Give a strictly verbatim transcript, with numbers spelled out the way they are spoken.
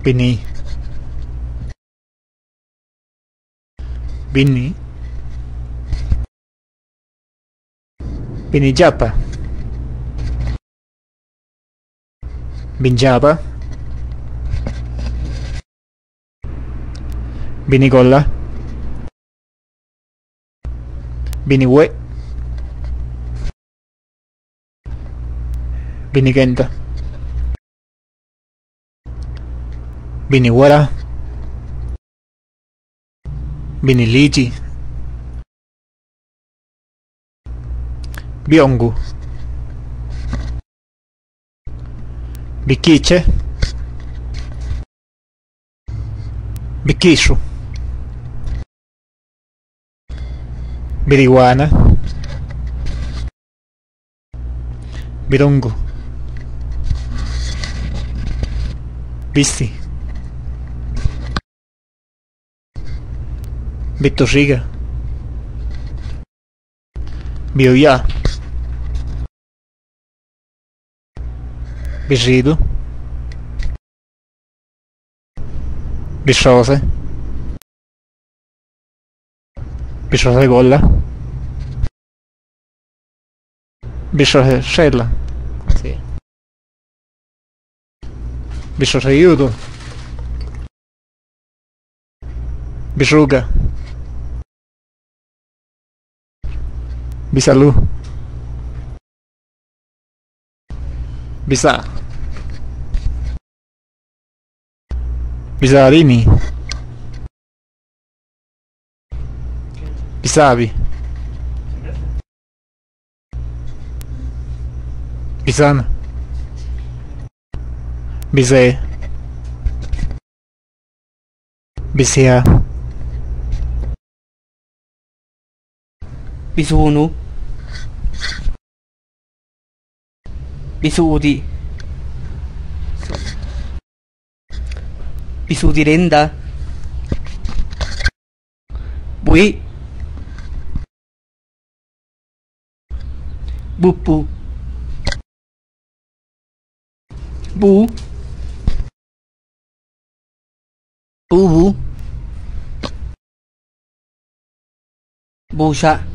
Binni. Binni. Binni dxaapa. Bindxabaꞌ. Binni gola. Binni hueꞌ. Binni guenda. Binni huará. Binni lidxi. Biongu. Biquiche. Biquixu. Birihuana. Birungu. Bisi. Bituxiga. Biuyaa. Bixidu. Bixhose. Bixhose gola. Bixhose xhela. Sí. Bixhose yuudu. Bixuga. Bisalú. Bisaa. Bisaa dini. Bisabi. Bisana. Bizé. Bisiá. Bisunu. Bisuudi. Bisuudi renda. Buí. Bupu. Bu. Bubu. Buxa.